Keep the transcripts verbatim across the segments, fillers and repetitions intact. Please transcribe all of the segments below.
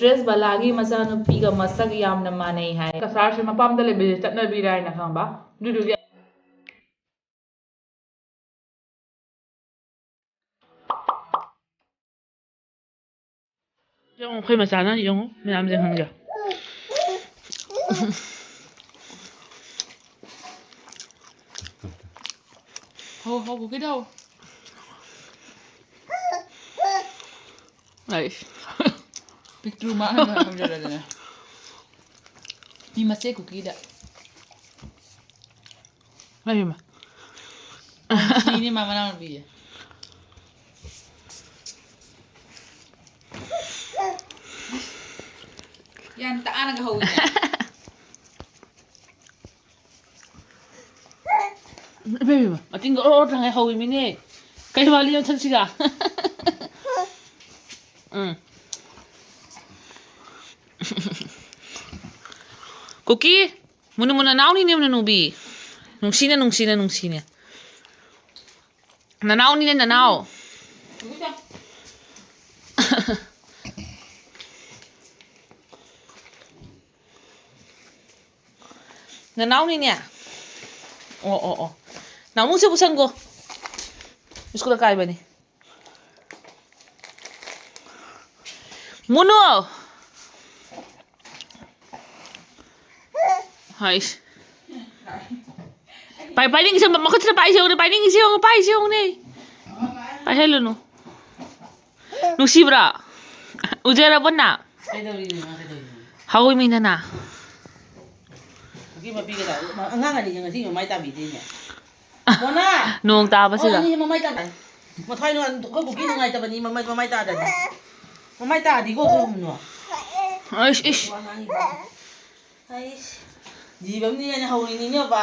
Dress ꯕꯂꯥꯒꯤ ꯃꯆꯥꯅꯨꯄꯤꯒ ꯃꯁꯛ ꯌꯥꯝꯅ ꯃꯥꯟꯅꯩ ꯍꯥꯏ꯫ ꯀꯁꯥꯔꯁꯦ ꯃꯄꯥꯝꯗ ꯂꯩꯕꯁꯦ ꯆꯠꯅꯕꯤꯔꯥ ꯍꯥꯏꯅ ꯈꯪꯕ꯫ ꯑꯗꯨꯗꯨꯒꯤ ꯌꯦꯡꯉꯣ, ꯑꯩꯈꯣꯏ ꯃꯆꯥꯅ ꯌꯦꯡꯉꯣ, ꯃꯌꯥꯝꯁꯦ ꯈꯪꯒꯦ꯫ ꯍꯧ, ꯍꯧ, ꯀꯨꯀꯤꯗ ꯍꯧ꯫ ꯑꯩ꯫ ꯄꯤꯛꯇ꯭ꯔꯨ ꯃꯥꯅ ꯉꯥꯡꯖꯔꯗꯅ꯫ ꯃꯤ ꯃꯆꯦ ꯀꯨꯀꯤꯗ꯫ ꯍꯩꯃꯥ꯫ ꯁꯤꯅꯤ ꯃꯥ ꯃꯅꯥꯎꯅꯨꯄꯤꯁꯦ꯫ ꯌꯥꯝ ꯇꯥꯅꯒ ꯍꯧꯋꯤꯅꯦ꯫ ꯏꯕꯦꯝꯃ, ꯃꯇꯤꯟꯒ ꯑꯣꯔꯣ ꯑꯣꯔꯣ ꯇꯥꯡꯉꯩ ꯍꯧꯋꯤꯃꯤꯅꯦ꯫ ꯀꯩ ꯃꯥꯜꯂꯤ ꯃꯊꯛꯁꯤꯒ? ꯎꯝ꯫ ꯀꯨꯀꯤ, ꯃꯨꯅꯨ ꯃꯨꯅꯨ ꯅꯅꯥꯎꯅꯤꯅꯦ, ꯃꯨꯅꯨ ꯅꯨꯕꯤ꯫ ꯅꯨꯡꯁꯤꯅ, ꯅꯨꯡꯁꯤꯅ, ꯅꯨꯡꯁꯤꯅ꯫ ꯅꯅꯥꯎꯅꯤꯅꯦ, ꯅꯅꯥꯎ꯫ ꯅꯅꯥꯎꯅꯤꯅꯦ꯫ ꯑꯣ, ꯑꯣ, ꯑꯣ꯫ ꯅꯥꯎꯅꯨꯁꯦ ꯄꯨꯁꯟꯒꯣ꯫ ꯁ꯭ꯀꯨꯜ ꯀꯥꯏꯕꯅꯤ꯫ ꯃꯨꯅꯨ! ꯍꯥꯏꯁ꯫ ꯄꯥꯏ-, ꯄꯥꯏꯅꯤꯡꯉꯤꯁꯦ ꯃꯈꯨꯠꯁꯤꯗ ꯄꯥꯏꯁꯦ ꯌꯦꯡꯉꯨꯅꯦ, ꯄꯥꯏꯅꯤꯡꯉꯤꯁꯦ ꯌꯦꯡꯉꯨ, ꯄꯥꯏꯁꯦ ꯌꯦꯡꯉꯨꯅꯦ꯫ ꯄꯥꯏꯍꯜꯂꯨꯅꯨ꯫ ꯅꯨꯡꯁꯤꯕ꯭ꯔꯣ? ꯎꯖꯔꯕꯣ ꯅꯪ? ꯀꯩꯗꯧꯔꯤꯅꯣ, ꯃꯥ ꯀꯩꯗꯧꯔꯤꯅꯣ? ꯍꯧꯋꯤꯃꯤꯗꯅ꯫ ꯄꯨꯈ꯭ꯔꯤ ꯃꯄꯤꯒ ꯇꯥꯕ꯫ ꯑꯉꯥꯡ ꯑꯅꯤꯁꯦ ꯉꯁꯤ ꯃꯃꯥꯏ ꯇꯥꯕꯤꯗꯦꯅꯦ꯫ ꯃꯣꯅꯥ! ꯅꯣꯡ ꯇꯥꯕꯁꯤꯗ꯫ ꯑꯣ, ꯑꯅꯤ ꯃꯃꯥꯏ ꯇꯥꯗꯦ꯫ ꯃꯊ꯭ꯋꯥꯏ ꯅꯨꯡꯉꯥꯏ-, ꯑꯩꯈꯣꯏ ꯀꯨꯀꯤ ꯅꯨꯡꯉꯥꯏꯇꯕꯅꯤ, ꯃꯃꯥꯏ, ꯃꯃꯥꯏ ꯇꯥꯗꯗꯤ꯫ ꯃꯃꯥꯏ ꯇꯥꯗꯤꯀꯣ, ꯑꯩꯈꯣꯏ ꯀꯨꯝꯅꯣ꯫ ꯑꯩꯁ, ꯏꯁ꯫ ꯋꯥ ꯉꯥꯡꯉꯤꯕ꯫ ꯑꯩꯁ꯫ ꯖꯤꯕ ꯑꯃꯅꯤ ꯍꯥꯏꯅ ꯍꯧꯔꯤꯅꯤꯅꯦ, ꯕꯕꯥ꯫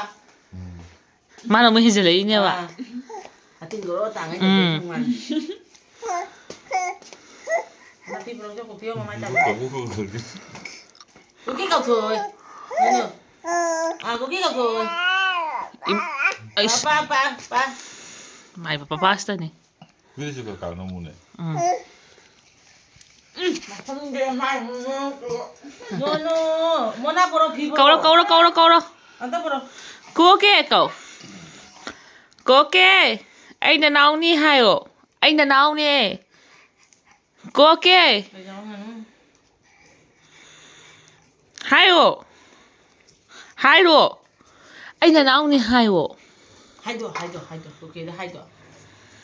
ꯃꯥꯅ ꯑꯃꯨꯛ ꯍꯦꯟꯖꯤꯜꯂꯛꯏꯅꯦꯕ꯫ ꯑꯥ꯫ ꯑꯇꯤꯡ ꯒꯣꯔꯣ ꯇꯥꯡꯉꯩ ꯎꯝ꯫ ꯇꯧꯗꯣꯏ ꯃꯥꯅꯤ꯫ ꯃꯄꯤ ꯄꯨꯔꯛꯎꯁꯦ, ꯀꯨꯀꯤ ꯃꯃꯥꯏ ꯇꯥꯗꯦ꯫ ꯀꯨꯀꯤ ꯀꯧꯊꯣꯛꯑꯣꯏ꯫ ꯅꯅꯨ꯫ ꯑꯥ, ꯀꯨꯀꯤ ꯀꯧꯊꯣꯛꯑꯣꯏ꯫ ꯏꯝ-, ꯑꯩꯁ꯫ ꯄꯥ, ꯄꯥ, ꯄꯥ, ꯄꯥ꯫ ꯃꯥꯏꯕ ꯄꯄꯥꯁꯤꯗꯅꯤ꯫ ꯎꯝ꯫ ꯈꯪꯗꯦ, ꯃꯥꯏ ꯃꯃꯤꯡꯗꯣ꯫ ꯅꯣ, ꯅꯣ, ꯃꯣꯅꯥ ꯄꯣꯔꯣ, ꯐꯤ ꯄꯣꯔꯣ꯫ ꯀꯧꯔꯣ, ꯀꯧꯔꯣ, ꯀꯧꯔꯣ, ꯀꯧꯔꯣ꯫ ꯑꯝꯇ ꯄꯣꯔꯣ꯫ ꯀꯣꯀꯦ ꯀꯧ꯫ ꯀꯣꯀꯦ, ꯑꯩ ꯅꯅꯥꯎꯅꯤ ꯍꯥꯏꯌꯣ꯫ ꯑꯩ ꯅꯅꯥꯎꯅꯦ꯫ ꯀꯣꯀꯦ꯫ ꯍꯥꯏꯌꯣ꯫ ꯍꯥꯏꯔꯣ꯫ ꯑꯩ ꯅꯅꯥꯎꯅꯦ ꯍꯥꯏꯌꯣ꯫ ꯍꯥꯏꯗꯣ, ꯍꯥꯏꯗꯣ, ꯍꯥꯏꯗꯣ꯫ ꯀꯣꯀꯦꯗ ꯍꯥꯏꯗꯣ꯫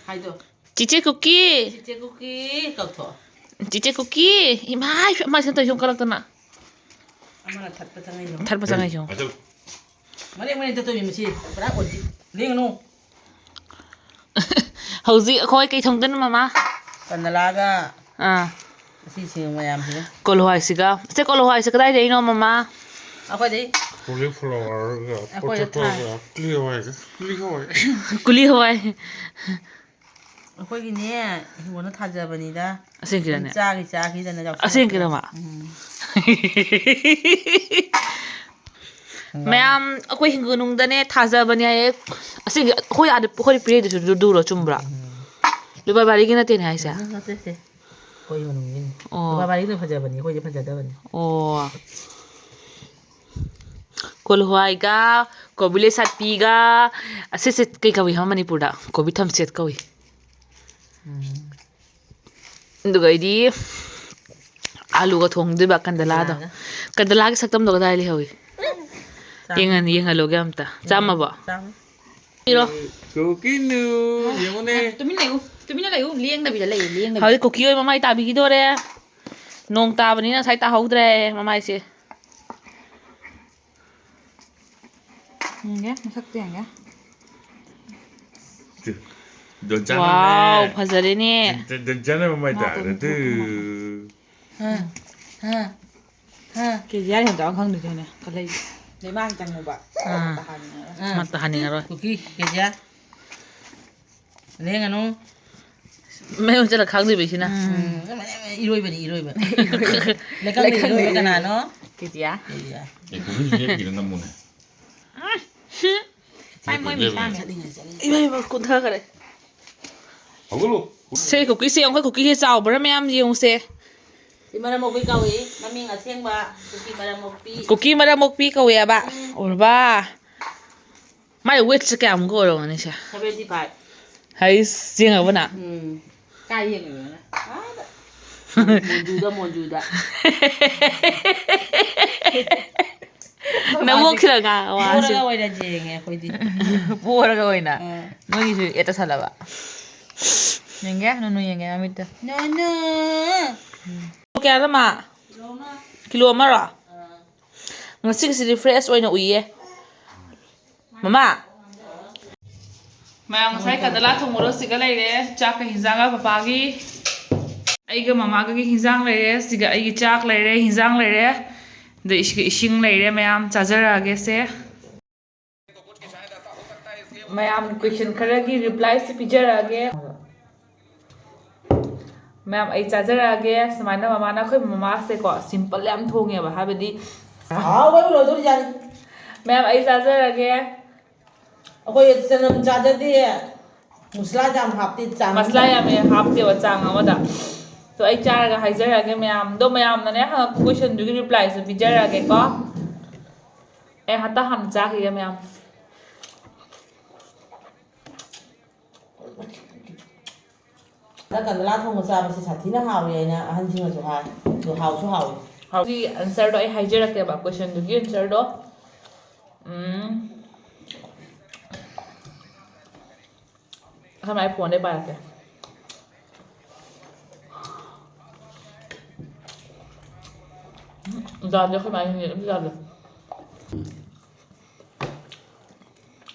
ꯍꯥꯏꯗꯣ꯫ ꯆꯤꯆꯦ ꯀꯨꯀꯤ꯫ ꯆꯤꯆꯦ ꯀꯨꯀꯤ ꯀꯧꯊꯣꯛꯑꯣ꯫ ꯆꯤꯆꯦ ꯀꯨꯀꯤ꯫ ꯏꯃꯥꯏ, ꯑꯃꯁꯤꯅ ꯇꯧꯔꯤꯁꯦ ꯀꯜꯂꯛꯇꯅ꯫ ꯑꯃꯅ ꯊꯠꯄ ꯆꯪꯉꯛꯏꯅꯣ꯫ ꯊꯠꯄ ꯆꯪꯉꯛꯏꯁꯦ꯫ ꯃꯔꯦꯡ ꯃꯔꯦꯡ ꯆꯠꯇꯣꯏꯅꯤ ꯃꯁꯤ꯫ ꯄꯨꯔꯥ ꯑꯣꯏꯗꯤ꯫ ꯂꯦꯡꯒꯅꯨ꯫ ꯍꯧꯖꯤꯛ ꯑꯩꯈꯣꯏ ꯀꯩ ꯊꯣꯡꯗꯣꯏꯅꯣ, ꯃꯃꯥ? ꯀꯟꯗꯂꯥꯒ ꯑꯥ꯫ ꯑꯁꯤꯁꯤꯡ ꯃꯌꯥꯝꯁꯤꯒ꯫ ꯀꯣꯂꯨ ꯍꯋꯥꯏꯁꯤꯒ꯫ ꯁꯦ, ꯀꯣꯂꯨ ꯍꯋꯥꯏꯁꯦ ꯀꯗꯥꯏꯗꯩꯅꯣ, ꯃꯃꯥ? ꯑꯩꯈꯣꯏꯗꯩ꯫ Cauliflowerꯒ ꯑꯩꯈꯣꯏꯗ ꯊꯥꯏ꯫ Potatoꯒ ꯀꯨꯂꯤ ꯍꯋꯥꯏꯒ꯫ ꯀꯨꯂꯤ ꯍꯋꯥꯏ꯫ ꯀꯨꯂꯤ ꯍꯋꯥꯏ꯫ ꯑꯩꯈꯣꯏꯒꯤꯅꯦ, ꯍꯤꯡꯒꯣꯜꯗ ꯊꯥꯖꯕꯅꯤꯗ꯫ ꯑꯁꯦꯡꯀꯤꯔꯅꯦ? ꯆꯥꯒꯤ ꯆꯥꯈꯤꯗꯅ ꯌꯥꯎꯁꯜꯂꯛꯇꯅ꯫ ꯑꯁꯦꯡꯀꯤꯔꯕ? ꯎꯝ꯫ ꯃꯌꯥꯝ, ꯑꯩꯈꯣꯏ ꯍꯤꯡꯒꯣꯜꯅꯨꯡꯗꯅꯦ ꯊꯥꯖꯕꯅꯦ ꯍꯥꯏꯌꯦ꯫ ꯑꯁꯤꯒꯤ ꯑꯩꯈꯣꯏ ꯑꯥꯗ, ꯑꯩꯈꯣꯏꯗ ꯄꯤꯔꯛꯏꯗꯨꯁꯨ ꯑꯗꯨꯔꯣ, ꯆꯨꯝꯕ꯭ꯔꯥ? ꯎꯝ꯫ ꯂꯨꯄꯥ ꯚꯥꯔꯤꯒꯤ ꯅꯠꯇꯦꯅꯦ ꯍꯥꯏꯁꯦ? ꯎꯝ, ꯅꯠꯇꯦ, ꯅꯠꯇꯦ꯫ ꯑꯩꯈꯣꯏ ꯃꯅꯨꯡꯒꯤꯅꯤ꯫ ꯑꯣ꯫ ꯂꯨꯄꯥ ꯚꯥꯔꯤꯒꯤꯅ ꯐꯖꯕꯅꯤ, ꯑꯩꯈꯣꯏꯗꯤ ꯐꯖꯗꯕꯅꯤ꯫ ꯑꯣ꯫ ꯀꯣꯂꯨ ꯍꯋꯥꯏꯒ, ꯀꯣꯕꯤ ꯂꯩꯁꯥꯠꯄꯤꯒ, ꯑꯁꯤꯁꯦ ꯀꯩ ꯀꯧꯏ ꯍꯥꯏꯕ ꯃꯅꯤꯄꯨꯔꯗ? ꯀꯣꯕꯤ ꯊꯝꯆꯦꯠ ꯀꯧꯏ꯫ ꯎꯝ꯫ ꯑꯗꯨꯒ ꯑꯩꯗꯤ ꯑꯥꯂꯨꯒ ꯊꯣꯡꯗꯣꯏꯕ, ꯀꯟꯗꯂꯥꯗꯣ꯫ ꯀꯟꯗꯂꯥꯒ꯫ ꯀꯟꯗꯂꯥꯒꯤ ꯁꯛꯇꯝꯗꯣ ꯀꯗꯥꯏ ꯂꯩꯍꯧꯏ? ꯆꯥꯝꯃ꯫ ꯌꯦꯡꯍꯟ-, ꯌꯦꯡꯍꯜꯂꯣꯒꯦ ꯑꯝꯇ꯫ ꯆꯥꯝꯃꯕꯣ? ꯆꯥꯝꯃ꯫ ꯄꯤꯔꯣ꯫ ꯀꯨꯀꯤꯅꯨ, ꯌꯦꯡꯉꯨꯅꯦ꯫ ꯇꯨꯃꯤꯟ ꯂꯩꯌꯨ, ꯇꯨꯃꯤꯟꯅ ꯂꯩꯌꯨ, ꯂꯦꯡꯗꯕꯤꯗ ꯂꯩꯌꯨ, ꯂꯦꯡꯗꯕꯤꯗ꯫ ꯍꯧꯖꯤꯛ ꯀꯨꯀꯤ ꯍꯣꯏ ꯃꯃꯥꯏ ꯇꯥꯕꯤꯈꯤꯗꯣꯔꯦ꯫ ꯅꯣꯡ ꯇꯥꯕꯅꯤꯅ ꯉꯁꯥꯏ ꯇꯥꯍꯧꯗ꯭ꯔꯦ ꯃꯃꯥꯏꯁꯦ꯫ ꯌꯦꯡꯒꯦ, ꯃꯁꯛꯇꯣ ꯌꯦꯡꯒꯦ꯫ ꯗꯣꯟꯆꯥꯅ ꯋꯥꯎ, ꯃꯃꯥꯏ꯫ ꯐꯖꯔꯦꯅꯦ꯫ ꯗꯣꯟ-, ꯗꯣꯟꯆꯥꯅ ꯃꯃꯥꯏ ꯃꯥ ꯇꯥꯔꯦ꯫ ꯇꯧꯔꯤ ꯑꯗꯨ꯫ ꯍꯥ, ꯍꯥ, ꯍꯥ꯫ ꯀꯦ ꯖꯤ ꯑꯥꯔ ꯍꯦꯟꯗꯣꯛ ꯈꯪꯗꯣꯏꯅꯦ꯫ ꯀꯂꯩ-, ꯂꯩꯃꯥꯡ ꯆꯪꯉꯨꯕ꯫ ꯑꯥ꯫ ꯑꯃꯠꯇ ꯍꯥꯟꯅꯤꯡꯉꯔꯣꯏ꯫ ꯑꯃꯠꯇ ꯍꯥꯟꯅꯤꯡꯉꯔꯣꯏ꯫ ꯀꯨꯀꯤ, ꯀꯦ ꯖꯤ ꯑꯥꯔ꯫ ꯂꯦꯡꯒꯅꯨ꯫ ꯃꯌꯨꯝ ꯆꯠꯂ ꯈꯪꯗꯣꯏꯕ ꯁꯤꯅ꯫ ꯎꯝ, ꯏꯔꯣꯏꯕꯅꯤ, ꯏꯔꯣꯏꯕ꯫ ꯂꯩꯀꯪꯗ ꯏꯔꯣꯏꯕ ꯀꯅꯥꯅꯣ? ꯀꯦꯇꯤꯌꯥ꯫ ꯀꯦꯇꯤꯌꯥ꯫ ꯑꯦ, ꯀꯣꯕꯤꯁꯨ ꯂꯦꯞꯈꯤꯗ ꯅꯝꯃꯨꯅꯦ꯫ ꯃꯥꯏ ꯃꯣꯏ ꯃꯤꯁꯥꯡꯅꯦ꯫ ꯆꯠꯂꯤꯉꯩ, ꯆꯠꯂꯤꯉꯩ꯫ ꯏꯃꯥ, ꯏꯃꯥ, ꯀꯨꯟꯊꯈꯔꯦ꯫ ꯍꯧꯒꯠꯂꯨ꯫ ꯁꯦ, ꯀꯨꯀꯤꯁꯦ ꯌꯦꯡꯉꯨ, ꯑꯩꯈꯣꯏ ꯀꯨꯀꯤꯁꯦ ꯆꯥꯎꯕ꯭ꯔꯥ ꯃꯌꯥꯝ ꯌꯦꯡꯉꯨꯁꯦ꯫ ꯃꯔꯝ ꯃꯣꯛꯄꯤ ꯀꯧꯏ꯫ ꯃꯃꯤꯡ ꯑꯁꯦꯡꯕ ꯀꯨꯀꯤ ꯃꯔꯝ ꯃꯣꯛꯄꯤ꯫ ꯀꯨꯀꯤ ꯃꯔꯝ ꯃꯣꯛꯄꯤ ꯀꯧꯋꯦꯕ꯫ ꯎꯔꯕ? ꯃꯥꯏ ꯋꯦꯠꯁꯦ ꯀꯌꯥꯃꯨꯛꯀ ꯑꯣꯏꯔꯝꯒꯅꯤ ꯁꯦ? Seventy five. ꯍꯩꯁ, ꯌꯦꯡꯉꯕ ꯅꯪ? ꯎꯝ꯫ ꯀꯥꯏ ꯌꯦꯡꯉꯤꯅꯣ ꯅꯪ? ꯑꯥꯗ꯫ ꯃꯣꯟꯖꯨꯗ, ꯃꯣꯟꯖꯨꯗ꯫ ꯅꯃꯣꯛ ꯈꯤꯇꯪ ꯉꯥꯡ ꯋꯥꯁꯨ꯫ ꯄꯣꯔꯒ ꯑꯣꯏꯅ ꯌꯦꯡꯉꯦ ꯑꯩꯈꯣꯏꯗꯤ꯫ ꯄꯣꯔꯒ ꯑꯣꯏꯅ꯫ ꯑꯥ꯫ ꯅꯣꯏꯒꯤꯁꯨ ꯑꯦꯠ ꯇꯧꯁꯜꯂꯕ? ꯌꯦꯡꯒꯦ, ꯅꯨꯅꯨ ꯌꯦꯡꯒꯦ ꯃꯃꯤꯠꯇ꯫ ꯅꯨꯅꯨ꯫ ꯀꯌꯥꯅꯣ ꯃꯥ? ꯀꯤꯂꯣ ꯑꯃꯔꯣ? ꯉꯁꯤꯒꯤꯁꯤꯗꯤ ꯐ꯭ꯔꯦꯁ ꯑꯣꯏꯅ ꯎꯏꯌꯦ꯫ ꯃꯃꯥ꯫ ꯃꯌꯥꯝ ꯉꯁꯥꯏ ꯀꯗꯂꯥ ꯊꯣꯡꯕꯗꯣ ꯁꯤꯒ ꯂꯩꯔꯦ꯫ ꯆꯥꯛꯀ ꯍꯤꯟꯖꯥꯡꯒ ꯄꯄꯥꯒꯤ꯫ ꯑꯩꯒ ꯃꯃꯥꯒꯒꯤ ꯍꯤꯟꯖꯥꯡ ꯂꯩꯔꯦ꯫ ꯁꯤꯒ ꯑꯩꯒꯤ ꯆꯥꯛ ꯂꯩꯔꯦ, ꯍꯤꯟꯖꯥꯡ ꯂꯩꯔꯦ꯫ ꯑꯗ ꯁꯤꯒ ꯏꯁꯤꯡ ꯂꯩꯔꯦ꯫ ꯃꯌꯥꯝ ꯆꯥꯖꯔꯛꯑꯒꯦꯁꯦ꯫ ꯃꯌꯥꯝ ꯀꯣꯏꯁꯟ ꯈꯔꯒꯤ ꯔꯤꯄ꯭ꯂꯥꯏꯁꯤ ꯄꯤꯖꯔꯛꯑꯒꯦ꯫ ꯃꯌꯥꯝ ꯑꯩ ꯆꯥꯖꯔꯛꯑꯒꯦ꯫ ꯁꯨꯃꯥꯏꯅ ꯃꯃꯥꯅ, ꯑꯩꯈꯣꯏ ꯃꯃꯥꯁꯦꯀꯣ ꯁꯤꯝꯄꯜ ꯌꯥꯝ ꯊꯣꯡꯉꯦꯕ, ꯍꯥꯏꯕꯗꯤ ꯑꯍꯥꯎꯕ ꯑꯃ ꯂꯣꯏꯗꯣꯔꯤꯖꯥꯠꯅꯤ꯫ ꯃꯌꯥꯝ ꯑꯩ ꯆꯥꯖꯔꯒꯦ꯫ ꯑꯩꯈꯣꯏ ꯆꯅꯝ ꯆꯥꯖꯗꯦ, ꯃꯁꯂꯥ ꯌꯥꯝ ꯍꯥꯞꯇꯦ, ꯆꯥꯡ ꯑꯃꯗ꯫ ꯃꯁꯂꯥ ꯌꯥꯝ ꯍꯥꯞꯇꯦꯕ, ꯆꯥꯡ ꯑꯃꯗ꯫ ꯑꯗꯣ ꯑꯩ ꯆꯥꯔꯒ ꯍꯥꯏꯖꯔꯛꯑꯒꯦ ꯃꯌꯥꯝꯗꯣ, ꯃꯌꯥꯝꯅꯅꯦ ꯍꯪꯉꯛꯄ ꯀꯣꯏꯁꯟꯗꯨꯒꯤ ꯔꯤꯄ꯭ꯂꯥꯏꯁꯨ ꯄꯤꯖꯔꯛꯑꯒꯦꯀꯣ꯫ ꯑꯩ ꯍꯟꯇ ꯍꯥꯟꯅ ꯆꯥꯈꯤꯒꯦ ꯃꯌꯥꯝ꯫ ꯍꯟꯗꯛ ꯀꯟꯗꯂꯥ ꯊꯣꯡꯕ ꯆꯥꯕꯁꯦ ꯁꯥꯊꯤꯅ ꯍꯥꯎꯋꯤ ꯍꯥꯏꯅ ꯑꯍꯟꯁꯤꯡꯅꯁꯨ ꯍꯥꯏ꯫ ꯑꯗꯨ ꯍꯥꯎꯁꯨ ꯍꯥꯎꯋꯤ꯫ ꯍꯧꯖꯤꯛ ꯑꯟꯁꯔꯗꯣ ꯑꯩ ꯍꯥꯏꯖꯔꯛꯀꯦꯕ, ꯀꯣꯏꯁꯟꯗꯨꯒꯤ ꯑꯟꯁꯔꯗꯣ꯫ ꯎꯝ꯫ ꯑꯩꯈꯣꯏ ꯃꯥꯏ ꯐꯣꯟꯗꯩ ꯄꯥꯏꯔꯛꯀꯦ꯫ ꯌꯥꯗꯦ, ꯑꯩꯈꯣꯏ ꯃꯥꯏ ꯅꯦꯠ ꯑꯝꯇ ꯌꯥꯗꯦ꯫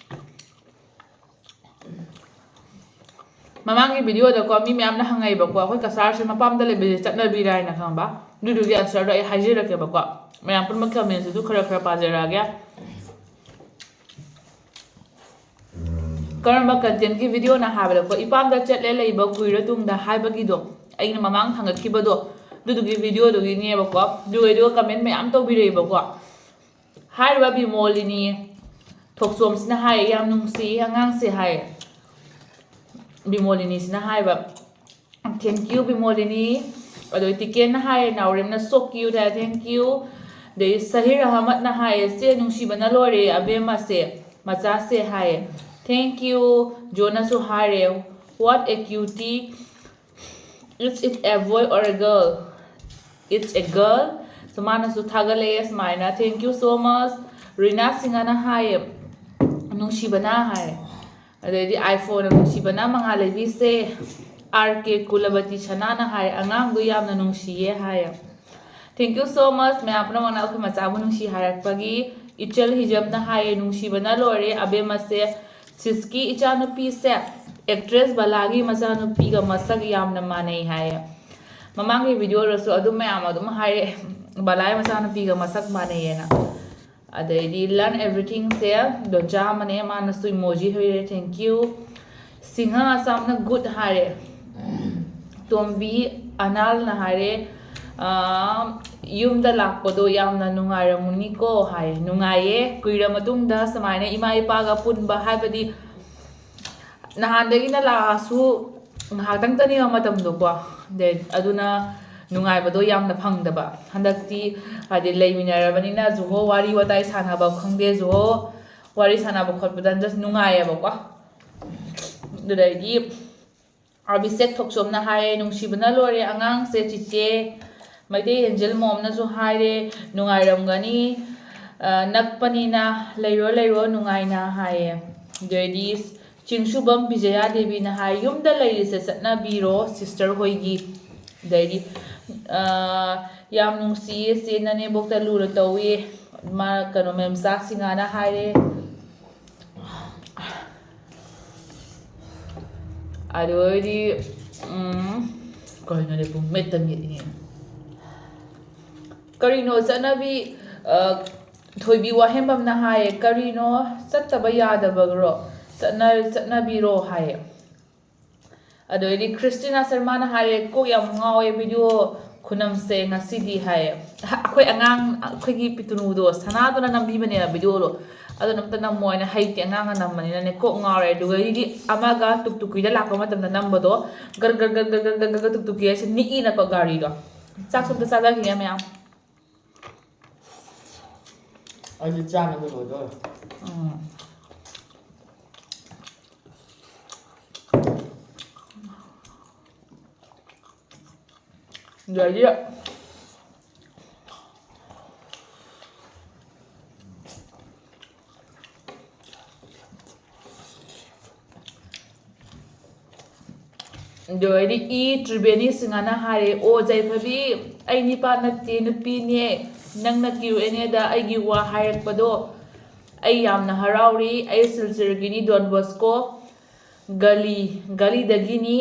ꯃꯃꯥꯡꯒꯤ ꯚꯤꯗꯤꯑꯣꯗꯀꯣ ꯃꯤ ꯃꯌꯥꯝꯅ ꯍꯪꯉꯛꯏꯕꯀꯣ, ꯑꯩꯈꯣꯏ ꯀꯁꯥꯔꯁꯦ ꯃꯄꯥꯝꯗ ꯂꯩꯕꯁꯦ ꯆꯠꯅꯕꯤꯔꯥ ꯍꯥꯏꯅ, ꯈꯪꯕ? ꯑꯗꯨꯗꯨꯒꯤ ꯑꯟꯁꯔꯗꯣ ꯑꯩ ꯍꯥꯏꯖꯔꯛꯀꯦꯕꯀꯣ꯫ ꯃꯌꯥꯝ ꯄꯨꯝꯅꯃꯛ ꯀꯃꯦꯟꯁꯤꯁꯨ ꯈꯔ ꯈꯔ ꯄꯥꯖꯔꯛꯑꯒꯦ꯫ ꯀꯔꯝꯕ ꯀꯟꯇꯦꯟꯒꯤ ꯚꯤꯗꯤꯑꯣꯅ ꯍꯥꯏꯕꯗꯀꯣ, "ꯏꯄꯥꯝꯗ ꯆꯠꯂꯦ ꯂꯩꯕ ꯀꯨꯏꯔ ꯇꯨꯡꯗ" ꯍꯥꯏꯕꯒꯤꯗꯣ, ꯑꯩꯅ ꯃꯃꯥꯡ ꯊꯥꯡꯒꯠꯈꯤꯕꯗꯣ, ꯑꯗꯨꯗꯨꯒꯤ ꯚꯤꯗꯤꯑꯣꯗꯨꯒꯤꯅꯦꯕꯀꯣ꯫ ꯑꯗꯨꯒ ꯑꯗꯨꯒ ꯀꯃꯦꯟ ꯃꯌꯥꯝ ꯇꯧꯕꯤꯔꯛꯏꯕꯀꯣ꯫ ꯍꯥꯏꯔꯤꯕ ꯕꯤꯃꯣꯂꯤꯅꯤ ꯊꯣꯛꯆꯣꯝꯁꯤꯅ ꯍꯥꯏ, "ꯌꯥꯝ ꯅꯨꯡꯁꯤ ꯑꯉꯥꯡꯁꯦ" ꯍꯥꯏ꯫ ꯕꯤꯃꯣꯂꯤꯅꯤꯁꯤꯅ ꯍꯥꯏꯕ, "Thank you, ꯕꯤꯃꯣꯂꯤꯅꯤ꯫ ꯑꯗꯣ ꯇꯤꯀꯦꯟꯅ ꯍꯥꯏꯌꯦ, ꯅꯥꯎꯔꯦꯝꯅ so cute high, thank you꯫ ꯑꯗꯩ ꯁꯍꯤꯔ ꯑꯍꯃꯗꯅ ꯍꯥꯏꯌꯦ, ꯆꯦ ꯅꯨꯡꯁꯤꯕꯅ ꯂꯣꯏꯔꯦ ꯑꯕꯦꯝꯃꯁꯦ, ꯃꯆꯥꯁꯦ ꯍꯥꯏꯌꯦ, thank you꯫ ꯖꯣꯅꯁꯨ ꯍꯥꯏꯔꯦ, what a cutie, is it a boy or a girl? It's a girl꯫ So ꯃꯥꯅꯁꯨ ꯊꯥꯒꯠꯂꯛꯑꯦ ꯁꯨꯃꯥꯏꯅ, thank you so much꯫ ꯔꯤꯅꯥ ꯁꯤꯡꯍꯅ ꯍꯥꯏꯌꯦ, ꯅꯨꯡꯁꯤꯕꯅ ꯍꯥꯏ꯫ ꯑꯗꯩꯗꯤ iPhone ꯅꯨꯡꯁꯤꯕꯅ ꯃꯉꯥ ꯂꯩꯕꯤꯁꯦ꯫ ꯑꯥꯔ ꯀꯦ ꯀꯨꯂꯕꯇꯤ ꯁꯅꯥꯅ ꯍꯥꯏ, ꯑꯉꯥꯡꯗꯣ ꯌꯥꯝꯅ ꯅꯨꯡꯁꯤꯌꯦ ꯍꯥꯏꯌꯦ꯫ Thank you so much ꯃꯌꯥꯝ ꯄꯨꯝꯅꯃꯛꯅ ꯑꯩꯈꯣꯏ ꯃꯆꯥꯕꯨ ꯅꯨꯡꯁꯤ ꯍꯥꯏꯔꯛꯄꯒꯤ꯫ ꯏꯆꯜ ꯍꯤꯖꯝꯅ ꯍꯥꯏꯌꯦ, ꯅꯨꯡꯁꯤꯕꯅ ꯂꯣꯏꯔꯦ ꯑꯕꯦꯝꯃꯁꯦ꯫ ꯁꯤꯁꯀꯤ ꯏꯆꯥꯅꯨꯄꯤꯁꯦ actress ꯕꯂꯥꯒꯤ ꯃꯆꯥꯅꯨꯄꯤꯒ ꯃꯁꯛ ꯌꯥꯝꯅ ꯃꯥꯟꯅꯩ ꯍꯥꯏꯌꯦ꯫ ꯃꯃꯥꯡꯒꯤ videoꯗꯁꯨ ꯑꯗꯨꯝ ꯃꯌꯥꯝ ꯑꯗꯨꯝ ꯍꯥꯏꯔꯛꯑꯦ, ꯕꯂꯥꯒꯤ ꯃꯆꯥꯅꯨꯄꯤꯒ ꯃꯁꯛ ꯃꯥꯟꯅꯩꯌꯦꯅ꯫ ꯑꯗꯩꯗꯤ learn everythingꯁꯦ ꯗꯣꯟꯆꯥ ꯑꯃꯅꯦ, ꯃꯥꯅꯁꯨ emoji ꯍꯩꯔꯦ, thank you꯫ ꯁꯤꯡꯍ ꯑꯁꯥꯝꯅ good ꯍꯥꯏꯔꯦ꯫ ꯇꯣꯝꯕꯤ ꯑꯅꯥꯜꯅ ꯍꯥꯏꯔꯦ, ꯑꯥ, ꯌꯨꯝꯗ ꯂꯥꯛꯄꯗꯣ ꯌꯥꯝꯅ ꯅꯨꯡꯉꯥꯏꯔꯝꯃꯨꯅꯤꯀꯣ ꯍꯥꯏ꯫ ꯅꯨꯡꯉꯥꯏꯌꯦ, ꯀꯨꯏꯔ ꯃꯇꯨꯡꯗ ꯁꯨꯃꯥꯏꯅ ꯏꯃꯥ ꯏꯄꯥꯒ ꯄꯨꯟꯕ, ꯍꯥꯏꯕꯗꯤ ꯅꯍꯥꯟꯗꯒꯤꯅ ꯂꯥꯛꯑꯁꯨ ꯉꯥꯏꯍꯥꯛꯇꯪꯇꯅꯦꯕ ꯃꯇꯝꯗꯣꯀꯣ꯫ ꯑꯗꯩ ꯑꯗꯨꯅ ꯅꯨꯡꯉꯥꯏꯕꯗꯣ ꯌꯥꯝꯅ ꯐꯪꯗꯕ꯫ ꯍꯟꯗꯛꯇꯤ ꯍꯥꯏꯗꯤ ꯂꯩꯃꯤꯟꯅꯔꯕꯅꯤꯅ ꯖꯨꯍꯣ ꯋꯥꯔꯤ ꯋꯥꯇꯥꯏ ꯁꯥꯟꯅꯕ ꯈꯪꯗꯦ, ꯖꯨꯍꯣ ꯋꯥꯔꯤ ꯁꯥꯟꯅꯕ ꯈꯣꯠꯄꯗ just ꯅꯨꯡꯉꯥꯏꯌꯦꯕꯀꯣ꯫ ꯑꯗꯨꯗꯒꯤ ꯑꯕꯤꯁꯦꯛ ꯊꯣꯛꯆꯣꯝꯅ ꯍꯥꯏꯌꯦ, ꯅꯨꯡꯁꯤꯕꯅ ꯂꯣꯏꯔꯦ ꯑꯉꯥꯡꯁꯦ ꯆꯤꯆꯦ꯫ ꯃꯩꯇꯩ ꯑꯦꯟꯖꯦꯜ ꯃꯣꯝꯅꯁꯨ ꯍꯥꯏꯔꯦ, ꯅꯨꯡꯉꯥꯏꯔꯝꯒꯅꯤ, ꯑ, ꯅꯛꯄꯅꯤꯅ ꯂꯩꯔꯣ ꯂꯩꯔꯣ ꯅꯨꯡꯉꯥꯏꯅ ꯍꯥꯏꯌꯦ꯫ ꯑꯗꯩꯗꯤ ꯆꯤꯡꯁꯨꯕꯝ ꯕꯤꯖꯌꯥ ꯗꯦꯕꯤꯅ ꯍꯥꯏ, ꯌꯨꯝꯗ ꯂꯩꯔꯤꯁꯦ ꯆꯠꯅꯕꯤꯔꯣ sister ꯍꯣꯏꯒꯤ꯫ ꯑꯗꯩꯗꯤ, ꯑ, ꯌꯥꯝ ꯅꯨꯡꯁꯤꯌꯦ ꯆꯦ, ꯅꯅꯦꯝꯕꯣꯛꯇ ꯂꯨꯅ ꯇꯧꯋꯦ꯫ ꯃꯥ ꯀꯩꯅꯣ ꯃꯦꯝꯆꯥ ꯁꯤꯡꯍꯥꯅ ꯍꯥꯏꯔꯦ꯫ ꯑꯗꯨ ꯑꯣꯏꯔꯗꯤ, ꯎꯝ, ꯀꯩꯅꯣꯅꯦ, ꯄꯨꯡ ꯃꯦꯠꯇ ꯃꯦꯠꯂꯤꯅꯦ꯫ ꯀꯔꯤꯅꯣ ꯆꯠꯅꯕꯤ, ꯑ, ꯊꯣꯏꯕꯤ ꯋꯥꯍꯦꯡꯕꯝꯅ ꯍꯥꯏꯌꯦ, ꯀꯔꯤꯅꯣ ꯆꯠꯇꯕ ꯌꯥꯗꯕꯔꯣ? ꯆꯠꯅ-, ꯆꯠꯅꯕꯤꯔꯣ ꯍꯥꯏꯌꯦ꯫ ꯑꯗꯨ ꯑꯣꯏꯔꯗꯤ ꯈ꯭ꯔꯤꯁꯇꯤꯅꯥ ꯁꯔꯃꯥꯅ ꯍꯥꯏꯔꯦ, ꯀꯣꯛ ꯌꯥꯝ ꯉꯥꯎꯋꯦ video ꯈꯨꯅꯝꯁꯦ ꯉꯁꯤꯗꯤ ꯍꯥꯏꯌꯦ꯫ ꯑꯩꯈꯣꯏ ꯑꯉꯥꯡ, ꯑꯩꯈꯣꯏꯒꯤ ꯄꯤꯇꯨꯅꯨꯗꯣ, ꯁꯅꯥꯗꯨꯅ ꯅꯝꯕꯤꯕꯅꯦꯕ videoꯗꯣ꯫ ꯑꯗꯨꯅ ꯑꯝꯇ ꯅꯝꯃꯣ ꯍꯥꯏꯅ, ꯍꯩꯇꯦ, ꯑꯉꯥꯡꯅ ꯅꯝꯕꯅꯤꯅꯅꯦ ꯀꯣꯛ ꯉꯥꯎꯔꯦ꯫ ꯑꯗꯨꯒ ꯑꯩꯗꯤ ꯑꯃꯒ ꯇꯨꯛꯇꯨꯛꯀꯤꯗ ꯂꯥꯛꯄ ꯃꯇꯝꯗ ꯅꯝꯕꯗꯣ, ꯒꯔ ꯒꯔ ꯒꯔ ꯒꯔ ꯒꯔ ꯒꯔ ꯒꯔ ꯇꯨꯛꯇꯨꯛꯀꯤ ꯍꯥꯏꯁꯦ ꯅꯤꯛꯏꯅꯀꯣ ꯒꯥꯔꯤꯗꯣ꯫ ꯆꯥꯛꯁꯨ ꯑꯝꯇ ꯆꯥꯖꯈꯤꯒꯦ ꯃꯌꯥꯝ꯫ ꯑꯩꯗꯤ ꯆꯥꯅꯕ ꯂꯣꯏꯗꯧꯔꯦ꯫ ꯎꯝ꯫ ꯑꯗꯩꯗꯤ ꯑꯗꯨ ꯑꯣꯏꯔꯗꯤ ꯏ ꯇ꯭ꯔꯤꯕꯦꯅꯤ ꯁꯤꯡꯍꯅ ꯍꯥꯏꯔꯦ, "ꯑꯣ ꯌꯥꯏꯐꯕꯤ, ꯑꯩ ꯅꯤꯄꯥ ꯅꯠꯇꯦ, ꯅꯨꯄꯤꯅꯦ꯫ ꯅꯪꯅ Q and Aꯗ ꯑꯩꯒꯤ ꯋꯥ ꯍꯥꯏꯔꯛꯄꯗꯣ ꯑꯩ ꯌꯥꯝꯅ ꯍꯔꯥꯎꯔꯤ꯫ ꯑꯩ ꯁꯤꯜꯆꯔꯒꯤꯅꯤ, ꯗꯣꯟ ꯕꯣꯁꯀꯣ ꯒꯂꯤ, ꯒꯂꯤꯗꯒꯤꯅꯤ꯫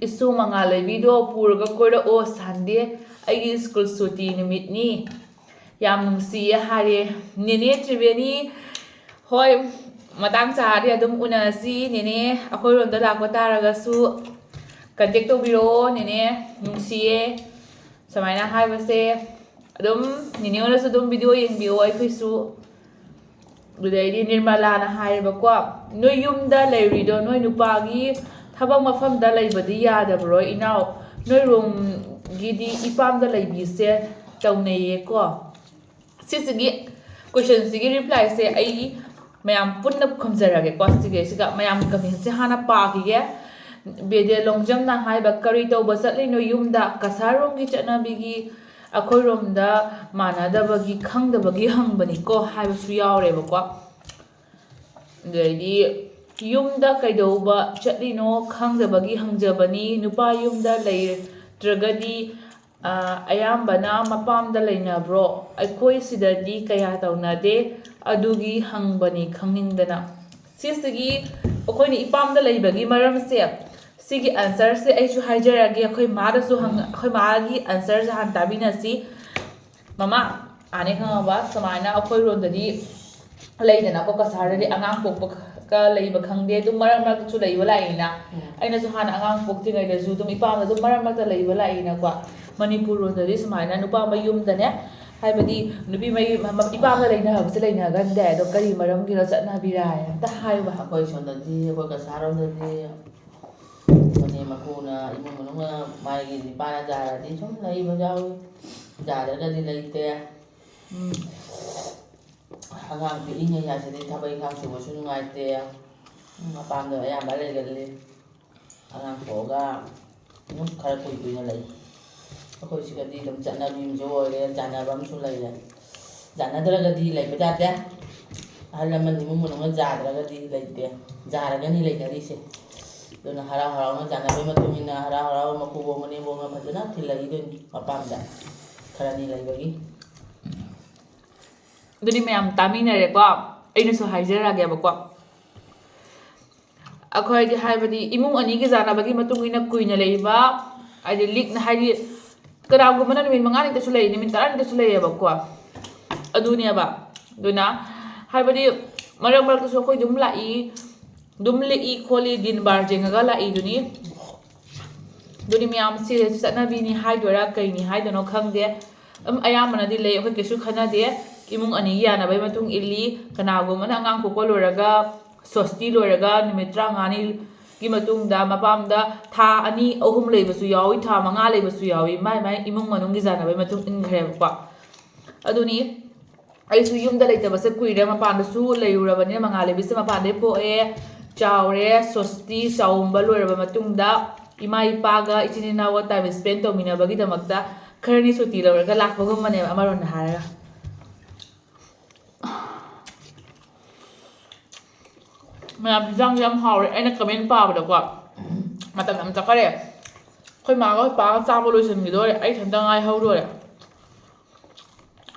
ꯏꯁꯨ ꯃꯉꯥꯜ ꯂꯩꯕꯤꯗꯣ ꯄꯨꯔꯒ ꯀꯣꯏꯔꯛꯑꯣ, ꯁꯟꯗꯦ ꯑꯩꯒꯤ ꯁ꯭ꯀꯨꯜ ꯁꯨꯇꯤ ꯅꯨꯃꯤꯠꯅꯤ꯫ ꯌꯥꯝ ꯅꯨꯡꯁꯤꯌꯦ" ꯍꯥꯏꯔꯦ꯫ ꯅꯦꯅꯦ ꯇ꯭ꯔꯤꯕꯦꯅꯤ, ꯍꯣꯏ, ꯃꯇꯥꯡ ꯆꯥꯔꯗꯤ ꯑꯗꯨꯝ ꯎꯅꯁꯤ ꯅꯦꯅꯦ꯫ ꯑꯩꯈꯣꯏꯔꯣꯝꯗ ꯂꯥꯛꯄ ꯇꯥꯔꯒꯁꯨ contact ꯇꯧꯕꯤꯔꯛꯑꯣ ꯅꯦꯅꯦ꯫ ꯅꯨꯡꯁꯤꯌꯦ ꯁꯨꯃꯥꯏꯅ ꯍꯥꯏꯕꯁꯦ꯫ ꯑꯗꯨꯝ ꯅꯦꯅꯦ ꯍꯣꯏꯅꯁꯨ ꯑꯗꯨꯝ video ꯌꯦꯡꯕꯤꯌꯣ ꯑꯩꯈꯣꯏꯁꯨ꯫ ꯑꯗꯨꯗꯩꯗꯤ ꯅꯤꯔꯃꯂꯥꯅ ꯍꯥꯏꯌꯦꯕꯀꯣ, "ꯅꯣꯏ ꯌꯨꯝꯗ ꯂꯩꯔꯤꯗꯣ ꯅꯣꯏ ꯅꯨꯄꯥꯒꯤ ꯊꯕꯛ ꯃꯐꯝꯗ ꯂꯩꯕꯗꯤ ꯌꯥꯗꯕ꯭ꯔꯣ ꯏꯅꯥꯎ? ꯅꯣꯏꯔꯣꯝꯒꯤꯗꯤ ꯏꯄꯥꯝꯗ ꯂꯩꯕꯤꯁꯦ ꯇꯧꯅꯩꯌꯦꯀꯣ?" ꯁꯤꯁꯤꯒꯤ questionꯁꯤꯒꯤ replyꯁꯦ ꯑꯩ ꯃꯌꯥꯝ ꯄꯨꯟꯅ ꯈꯨꯝꯖꯔꯒꯦꯀꯣ꯫ ꯁꯤꯒꯤꯁꯤꯒ ꯃꯌꯥꯝꯒꯤ commentꯁꯦ ꯍꯥꯟꯅ ꯄꯥꯈꯤꯒꯦ꯫ ꯕꯦꯗꯦ ꯂꯣꯡꯖꯝꯅ ꯍꯥꯏꯕ, "ꯀꯔꯤ ꯇꯧꯕ ꯆꯠꯂꯤꯅꯣ ꯌꯨꯝꯗ? ꯀꯁꯥꯔꯔꯣꯝꯒꯤ ꯆꯠꯅꯕꯤꯒꯤ ꯑꯩꯈꯣꯏꯔꯣꯝꯗ ꯃꯥꯟꯅꯗꯕꯒꯤ ꯈꯪꯗꯕꯒꯤ ꯍꯪꯕꯅꯤꯀꯣ" ꯍꯥꯏꯕꯁꯨ ꯌꯥꯎꯔꯦꯕꯀꯣ꯫ ꯑꯗꯩꯗꯤ, "ꯌꯨꯝꯗ ꯀꯩꯗꯧꯕ ꯆꯠꯂꯤꯅꯣ ꯈꯪꯗꯕꯒꯤ ꯍꯪꯖꯕꯅꯤ꯫ ꯅꯨꯄꯥ ꯌꯨꯝꯗ ꯂꯩꯇ꯭ꯔꯒꯗꯤ, ꯑ, ꯑꯌꯥꯝꯕꯅ ꯃꯄꯥꯝꯗ ꯂꯩꯅꯕ꯭ꯔꯣ? ꯑꯩꯈꯣꯏ ꯁꯤꯗꯗꯤ ꯀꯌꯥ ꯇꯧꯅꯗꯦ꯫ ꯑꯗꯨꯒꯤ ꯍꯪꯕꯅꯤ ꯈꯪꯅꯤꯡꯗꯅ꯫" ꯁꯤꯁꯤꯒꯤ ꯑꯩꯈꯣꯏꯅ ꯏꯄꯥꯝꯗ ꯂꯩꯕꯒꯤ ꯃꯔꯝꯁꯦ, ꯁꯤꯒꯤ answerꯁꯦ ꯑꯩꯁꯨ ꯍꯥꯏꯖꯔꯛꯑꯒꯦ꯫ ꯑꯩꯈꯣꯏ ꯃꯥꯗꯁꯨ ꯍꯪ-, ꯑꯩꯈꯣꯏ ꯃꯥꯒꯤ answerꯁꯦ ꯍꯥꯟꯅ ꯇꯥꯕꯤꯅꯁꯤ꯫ ꯃꯃꯥ, ꯑꯥꯅꯦ ꯈꯪꯉꯕ, ꯁꯨꯃꯥꯏꯅ ꯑꯩꯈꯣꯏꯔꯣꯝꯗꯗꯤ ꯂꯩꯗꯅꯀꯣ, ꯀꯁꯥꯔꯗꯗꯤ ꯑꯉꯥꯡ ꯄꯣꯛꯄ ꯈ-, ꯀ ꯂꯩꯕ ꯈꯪꯗꯦ, ꯑꯗꯨꯝ ꯃꯔꯛ ꯃꯔꯛꯇꯁꯨ ꯂꯩꯕ ꯂꯥꯛꯏꯅ꯫ ꯎꯝ꯫ ꯑꯩꯅꯁꯨ ꯍꯥꯟꯅ ꯑꯉꯥꯡ ꯄꯣꯛꯇ꯭ꯔꯤꯉꯩꯗꯁꯨ ꯑꯗꯨꯝ ꯏꯄꯥꯝꯗ ꯑꯗꯨꯝ ꯃꯔꯛ ꯃꯔꯛꯇ ꯂꯩꯕ ꯂꯥꯛꯏꯅꯀꯣ꯫ ꯃꯅꯤꯄꯨꯔ ꯂꯣꯟꯗꯗꯤ ꯁꯨꯃꯥꯏꯅ ꯅꯨꯄꯥ ꯃꯌꯨꯝꯗꯅꯦ, ꯍꯥꯏꯕꯗꯤ ꯅꯨꯄꯤ ꯃꯌꯨꯝ, ꯏꯄꯥꯝꯗ ꯂꯩꯅꯕꯁꯦ ꯂꯩꯅꯒꯟꯗꯦ꯫ ꯑꯗꯣ ꯀꯔꯤ ꯃꯔꯝꯒꯤꯅꯣ ꯆꯠꯅꯕꯤꯔꯥ ꯍꯥꯏ ꯑꯝꯇ ꯍꯥꯏꯌꯨꯕ꯫ ꯑꯩꯈꯣꯏ ꯁꯣꯝꯗꯗꯤ, ꯑꯩꯈꯣꯏ ꯀꯁꯥꯔꯣꯝꯗꯗꯤ ꯃꯅꯦꯝ ꯃꯀꯨꯅ ꯏꯃꯨꯡ ꯃꯅꯨꯡꯅ ꯃꯥꯒꯤ ꯅꯨꯄꯥꯅ ꯌꯥꯔꯗꯤ ꯁꯨꯝ ꯂꯩꯕ ꯌꯥꯎꯏ, ꯌꯥꯗ꯭ꯔꯒꯗꯤ ꯂꯩꯇꯦ꯫ ꯎꯝ꯫ ꯑꯉꯥꯡ ꯄꯤꯛꯏꯉꯩ ꯍꯥꯏꯁꯤꯗꯤ ꯊꯕꯛ ꯏꯪꯈꯥꯡ ꯁꯨꯕꯁꯨ ꯅꯨꯡꯉꯥꯏꯇꯦ꯫ ꯃꯄꯥꯝꯗ ꯑꯌꯥꯝꯕ ꯂꯩꯒꯜꯂꯤ꯫ ꯑꯉꯥꯡ ꯄꯣꯛꯑꯒ ꯑꯗꯨꯝ ꯈꯔ ꯀꯨꯏ ꯀꯨꯏꯅ ꯂꯩ꯫ ꯑꯩꯈꯣꯏ ꯁꯤꯒꯗꯤ ꯑꯗꯨꯝ ꯆꯠꯅꯕꯤ ꯑꯃꯁꯨ ꯑꯣꯏꯔꯦ, ꯆꯥꯟꯅꯕ ꯑꯃꯁꯨ ꯂꯩꯔꯦ꯫ ꯆꯥꯟꯅꯗ꯭ꯔꯒꯗꯤ ꯂꯩꯕ ꯌꯥꯗꯦ꯫ ꯑꯍꯜ ꯂꯃꯟ ꯏꯃꯨꯡ ꯃꯅꯨꯡꯅ ꯌꯥꯗ꯭ꯔꯒꯗꯤ ꯂꯩꯇꯦ, ꯌꯥꯔꯒꯅꯤ ꯂꯩꯅꯔꯤꯁꯦ꯫ ꯑꯗꯨꯅ ꯍꯔꯥꯎ ꯍꯔꯥꯎꯅ ꯆꯥꯟꯅꯕꯒꯤ ꯃꯇꯨꯡ ꯏꯟꯅ ꯍꯔꯥꯎ ꯍꯔꯥꯎ ꯃꯀꯨꯕꯣꯛ ꯃꯅꯦꯝꯕꯣꯛꯅ ꯐꯖꯅ ꯊꯤꯜꯂꯛꯏꯗꯨꯅꯤ ꯃꯄꯥꯝꯗ ꯈꯔꯅꯤ ꯂꯩꯕꯒꯤ꯫ ꯑꯗꯨꯗꯤ ꯃꯌꯥꯝ ꯇꯥꯃꯤꯟꯅꯔꯦꯀꯣ, ꯑꯩꯅꯁꯨ ꯍꯥꯏꯖꯔꯛꯑꯒꯦꯕꯀꯣ꯫ ꯑꯩꯈꯣꯏꯒꯤ ꯍꯥꯏꯕꯗꯤ ꯏꯃꯨꯡ ꯑꯅꯤꯒꯤ ꯌꯥꯅꯕꯒꯤ ꯃꯇꯨꯡ ꯏꯟꯅ ꯀꯨꯏꯅ ꯂꯩꯕ, ꯍꯥꯏꯗꯤ ꯂꯤꯛꯅ, ꯍꯥꯏꯗꯤ ꯀꯅꯥꯒꯨꯝꯕꯅ ꯅꯨꯃꯤꯠ ꯃꯉꯥꯅꯤꯗꯁꯨ ꯂꯩ, ꯅꯨꯃꯤꯠ ꯇꯔꯥꯅꯤꯗꯁꯨ ꯂꯩꯌꯦꯕꯀꯣ꯫ ꯑꯗꯨꯅꯦꯕ꯫ ꯑꯗꯨꯅ ꯍꯥꯏꯕꯗꯤ ꯃꯔꯛ ꯃꯔꯛꯇꯁꯨ ꯑꯩꯈꯣꯏ ꯑꯗꯨꯝ ꯂꯥꯛꯏ, ꯑꯗꯨꯝ ꯂꯦꯛꯏ ꯈꯣꯠꯂꯤ, ꯗꯤꯟ ꯕꯥꯔ ꯌꯦꯡꯉꯒ ꯂꯥꯛꯏꯗꯨꯅꯤ꯫ ꯑꯗꯨꯅꯤ ꯃꯌꯥꯝ, ꯁꯤ ꯆꯠꯅꯕꯤꯅꯤ ꯍꯥꯏꯗꯣꯏꯔꯥ ꯀꯩꯅꯤ ꯍꯥꯏꯗꯣꯏꯅꯣ ꯈꯪꯗꯦ꯫ ꯑꯗꯨꯝ ꯑꯌꯥꯝꯕꯅꯗꯤ ꯂꯩ, ꯑꯩꯈꯣꯏ ꯀꯩꯁꯨ ꯈꯟꯅꯗꯦ꯫ ꯏꯃꯨꯡ ꯑꯅꯤꯒꯤ ꯌꯥꯅꯕꯒꯤ ꯃꯇꯨꯡ ꯏꯜꯂꯤ꯫ ꯀꯅꯥꯒꯨꯝꯕꯅ ꯑꯉꯥꯡ ꯄꯣꯛꯄ ꯂꯣꯏꯔꯒ ꯁꯣꯁꯇꯤ ꯂꯣꯏꯔꯒ ꯅꯨꯃꯤꯠ ꯇꯔꯥꯃꯉꯥꯅꯤꯒꯤ ꯃꯇꯨꯡꯗ ꯃꯄꯥꯝꯗ ꯊꯥ ꯑꯅꯤ ꯑꯍꯨꯝ ꯂꯩꯕꯁꯨ ꯌꯥꯎꯏ, ꯊꯥ ꯃꯉꯥ ꯂꯩꯕꯁꯨ ꯌꯥꯎꯏ, ꯃꯥꯏ ꯃꯥꯏ ꯏꯃꯨꯡ ꯃꯅꯨꯡꯒꯤ ꯌꯥꯅꯕꯒꯤ ꯃꯇꯨꯡ ꯏꯟꯈ꯭ꯔꯦꯕꯀꯣ꯫ ꯑꯗꯨꯅꯤ ꯑꯩꯁꯨ ꯌꯨꯝꯗ ꯂꯩꯇꯕꯁꯦ ꯀꯨꯏꯔꯦ, ꯃꯄꯥꯟꯗꯁꯨ ꯂꯩꯔꯨꯔꯕꯅꯤꯅ, ꯃꯉꯥꯜ ꯂꯩꯕꯤꯁꯦ ꯃꯄꯥꯟꯗꯩ ꯄꯣꯛꯑꯦ, ꯆꯥꯎꯔꯦ, ꯁꯣꯁꯇꯤ ꯆꯥꯎꯝꯕ ꯂꯣꯏꯔꯕ ꯃꯇꯨꯡꯗ ꯏꯃꯥ ꯏꯄꯥꯒ ꯏꯆꯤꯟ ꯏꯅꯥꯎꯒ time spend ꯇꯧꯃꯤꯟꯅꯕꯒꯤꯗꯃꯛꯇ ꯈꯔꯅꯤ ꯁꯨꯇꯤ ꯂꯧꯔꯒ ꯂꯥꯛꯄꯒꯨꯝꯕꯅꯦꯕ ꯑꯃꯔꯣꯝꯗ ꯍꯥꯏꯔꯒ꯫ ꯃꯌꯥꯝ ꯍꯤꯟꯖꯥꯡꯁꯦ ꯌꯥꯝ ꯍꯥꯎꯔꯦ꯫ ꯑꯩꯅ comment ꯄꯥꯕꯗꯀꯣ, ꯃꯇꯝ ꯌꯥꯝ ꯆꯠꯈꯔꯦ꯫ ꯑꯩꯈꯣꯏ ꯃꯥꯒ ꯑꯩꯈꯣꯏ ꯄꯥꯒ ꯆꯥꯕ ꯂꯣꯏꯁꯤꯟꯈꯤꯗꯣꯔꯦ, ꯑꯩ ꯏꯊꯟꯇ ꯉꯥꯏꯍꯧꯗꯣꯔꯦ꯫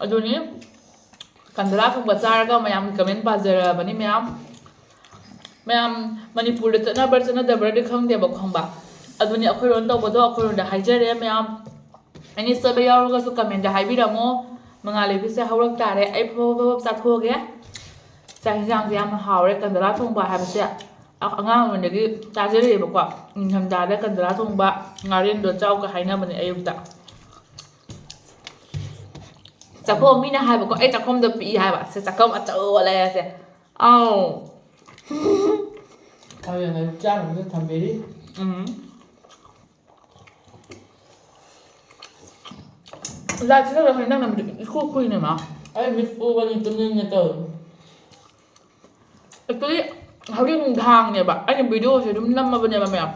ꯑꯗꯨꯅꯤ, ꯀꯟꯗꯂꯥ ꯊꯣꯡꯕ ꯆꯥꯔꯒ ꯃꯌꯥꯝꯒꯤ comment ꯄꯥꯖꯔꯛꯑꯕꯅꯤ ꯃꯌꯥꯝ꯫ ꯃꯌꯥꯝ ꯃꯅꯤꯄꯨꯔꯗ ꯆꯠꯅꯕ꯭ꯔꯥ ꯆꯠꯅꯗꯕ꯭ꯔꯥꯗꯤ ꯈꯪꯗꯦꯕ, ꯈꯪꯕ꯫ ꯑꯗꯨꯅꯤ ꯑꯩꯈꯣꯏꯔꯣꯝ ꯇꯧꯕꯗꯣ ꯑꯩꯈꯣꯏꯔꯣꯝꯗ ꯍꯥꯏꯖꯔꯦ ꯃꯌꯥꯝ꯫ Any ꯁꯣꯏꯕ ꯌꯥꯎꯔꯒꯁꯨ comment ꯍꯥꯏꯕꯤꯔꯝꯃꯣ꯫ ꯃꯉꯥꯜ ꯂꯩꯕꯤꯁꯦ ꯍꯧꯔꯛ ꯇꯥꯔꯦ꯫ ꯑꯩ ꯐꯕ ꯐꯕ ꯆꯥꯊꯣꯛꯑꯒꯦ꯫ ꯆꯥꯛ ꯌꯦꯟꯁꯥꯡꯁꯦ ꯌꯥꯝꯅ ꯍꯥꯎꯔꯦ꯫ ꯀꯟꯗꯂꯥ ꯊꯣꯡꯕ ꯍꯥꯏꯕꯁꯦ ꯑ-, ꯑꯉꯥꯡ ꯑꯣꯏꯔꯤꯉꯩꯗꯒꯤ ꯆꯥꯖꯔꯛꯑꯦꯕꯀꯣ꯫ ꯅꯤꯡꯊꯝꯊꯥꯗ ꯀꯟꯗꯂꯥ ꯊꯣꯡꯕ, ꯉꯥꯔꯦꯟꯗꯣ ꯆꯥꯎꯒ ꯍꯥꯏꯅꯕꯅꯦ ꯑꯌꯨꯛꯇ꯫ ꯆꯥꯛꯈꯣꯝ ꯃꯤꯅ ꯍꯥꯏꯕꯀꯣ, "ꯑꯩ ꯆꯥꯛꯈꯣꯝꯗ ꯄꯤꯛꯏ" ꯍꯥꯏꯕ꯫ ꯁꯦ, ꯆꯥꯛꯈꯣꯝ ꯑꯆꯧꯕ ꯂꯩꯔꯁꯦ꯫ ꯑꯧ꯫ ꯍꯌꯦꯡ ꯑꯌꯨꯛ ꯆꯥꯅꯕꯁꯨ ꯊꯝꯕꯤꯔꯤ꯫ ꯎꯝ꯫ ꯂꯥꯏꯠꯁꯤꯅ ꯀꯩꯅꯣ ꯅꯪꯅ ꯃꯤꯠ ꯏꯈꯨ ꯈꯨꯏꯅꯦ, ꯃꯥ꯫ ꯑꯩ ꯃꯤꯠ ꯈꯨꯕꯅꯤ, ꯇꯨꯝꯅꯤꯡꯉꯦ ꯇꯧꯔꯤ꯫ Actually, ꯍꯧꯖꯤꯛ ꯅꯨꯡꯗꯥꯡꯅꯦꯕ꯫ ꯑꯩꯅ videoꯁꯦ ꯑꯗꯨꯝ ꯅꯝꯃꯕꯅꯦꯕ, ꯃꯌꯥꯝ꯫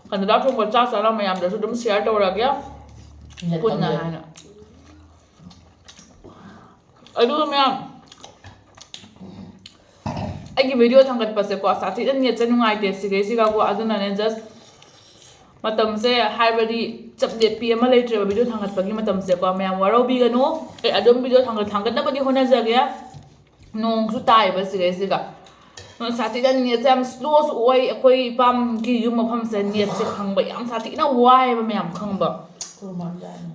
ꯀꯟꯗꯂꯥ ꯊꯣꯡꯕ ꯆꯥ ꯆꯥꯅ ꯃꯌꯥꯝꯗꯁꯨ ꯑꯗꯨꯝ share ꯇꯧꯔꯛꯑꯒꯦ꯫ ꯅꯦꯠ ꯄꯨꯟꯅ ꯐꯪꯗꯦ꯫ ꯍꯥꯏꯅ꯫ ꯑꯗꯨꯒ ꯃꯌꯥꯝ, ꯑꯩꯒꯤ video ꯊꯥꯡꯒꯠꯄꯁꯦꯀꯣ, ꯁꯥꯊꯤꯅ ꯅꯦꯠꯁꯦ ꯅꯨꯡꯉꯥꯏꯇꯦ ꯁꯤꯈꯩꯁꯤꯒꯀꯣ꯫ ꯑꯗꯨꯅꯅꯦ, just ꯃꯇꯝꯁꯦ, ꯍꯥꯏꯕꯗꯤ, ꯆꯞ ꯂꯦꯞꯄꯤ ꯑꯃ ꯂꯩꯇ꯭ꯔꯦꯕ video ꯊꯥꯡꯒꯠꯄꯒꯤ ꯃꯇꯝꯁꯦꯀꯣ꯫ ꯃꯌꯥꯝ ꯋꯥꯔꯧꯕꯤꯒꯅꯨ꯫ ꯑꯩ ꯑꯗꯨꯝ video ꯊꯥꯡꯒꯠ-, ꯊꯥꯡꯒꯠꯅꯕꯗꯤ ꯍꯣꯠꯅꯖꯒꯦ꯫ ꯅꯣꯡꯁꯨ ꯇꯥꯏꯕ ꯁꯤꯗꯩꯁꯤꯗ꯫ ꯁꯥꯊꯤꯅ ꯅꯦꯠꯁꯦ ꯌꯥꯝ slowꯁꯨ ꯑꯣꯏ꯫ ꯑꯩꯈꯣꯏ ꯏꯄꯥꯝꯒꯤ ꯌꯨꯝ ꯃꯐꯝꯁꯦ ꯅꯦꯠꯁꯦ ꯈꯪꯕ ꯌꯥꯝ ꯁꯥꯊꯤꯅ ꯋꯥꯏꯑꯦꯕ ꯃꯌꯥꯝ, ꯈꯪꯕ꯫ ꯈꯨꯔꯨꯝꯃꯝꯗꯥꯏꯅꯦ꯫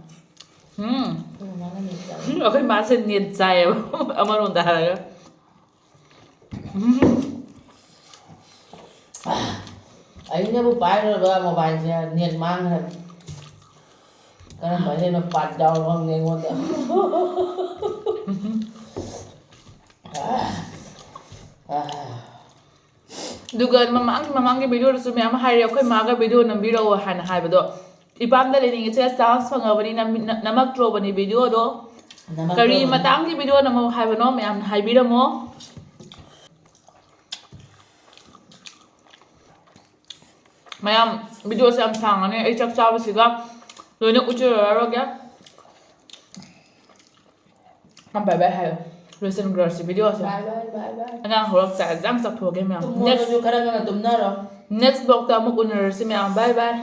ꯎꯝ꯫ ꯈꯨꯔꯨꯝꯃꯒ ꯅꯦꯠ ꯆꯥꯏ꯫ ꯎꯝ, ꯑꯩꯈꯣꯏ ꯃꯥꯁꯦ ꯅꯦꯠ ꯆꯥꯏꯌꯦꯕ, ꯑꯃꯔꯣꯝꯗ ꯍꯥꯏꯔꯒ꯫ ꯎꯝ꯫ ꯑꯩꯅꯕꯨ ꯄꯥꯏꯔꯨꯔꯕ mobileꯁꯦ ꯅꯦꯠ ꯃꯥꯡꯈ꯭ꯔꯦ꯫ ꯀꯔꯝꯕ ꯍꯦꯟꯅ ꯄꯥꯠ ꯌꯥꯎꯔꯣ ꯈꯪꯗꯦ ꯑꯩꯉꯣꯟꯗ꯫ ꯑꯗꯨꯒ ꯃꯃꯥꯡꯒꯤ, ꯃꯃꯥꯡꯒꯤ videoꯗꯁꯨ ꯃꯌꯥꯝ ꯍꯥꯏꯔꯦ, "ꯑꯩꯈꯣꯏ ꯃꯥꯒ video ꯅꯝꯕꯤꯔꯛꯑꯣ" ꯍꯥꯏꯅ ꯍꯥꯏꯕꯗꯣ꯫ ꯏꯄꯥꯝꯗ ꯂꯩꯅꯤꯡꯉꯤꯁꯦ chance ꯐꯪꯉꯕꯅꯤꯅ, ꯃꯤ-, ꯅ-, ꯅꯝꯃꯛꯇ꯭ꯔꯣꯕꯅꯤ videoꯗꯣ꯫ ꯅꯝꯃꯛꯇ꯭ꯔꯣꯕꯅꯤ꯫ ꯀꯔꯤ ꯃꯇꯥꯡꯒꯤ video ꯅꯝꯃꯣ ꯍꯥꯏꯕꯅꯣ ꯃꯌꯥꯝꯅ ꯍꯥꯏꯕꯤꯔꯝꯃꯣ꯫ ꯃꯌꯥꯝ, videoꯁꯦ ꯌꯥꯝ ꯁꯥꯡꯉꯅꯤ꯫ ꯑꯩ ꯆꯥꯛ ꯆꯥꯕꯁꯤꯒ ꯂꯣꯏꯅ ꯎꯠꯆꯔꯔꯣꯏꯒꯦ꯫ ꯕꯥꯏ ꯕꯥꯏ ꯍꯥꯏꯌꯣ꯫ ꯂꯣꯏꯁꯤꯟꯈ꯭ꯔꯁꯤ videoꯁꯦ꯫ ꯕꯥꯏ ꯕꯥꯏ, ꯕꯥꯏ ꯕꯥꯏ꯫ ꯑꯉꯥꯡ ꯍꯧꯔꯛ ꯆꯥꯛ ꯌꯥꯝ ꯆꯥꯊꯣꯛꯑꯒꯦ ꯃꯌꯥꯝ꯫ ꯇꯨꯝꯃꯣ next, ꯅꯣꯏꯁꯨ ꯈꯔ ꯉꯟꯅ ꯇꯨꯝꯅꯔꯣ꯫ Next vlogꯇ ꯑꯃꯨꯛ ꯎꯅꯔꯁꯤ ꯃꯌꯥꯝ꯫ ꯕꯥꯏ ꯕꯥꯏ꯫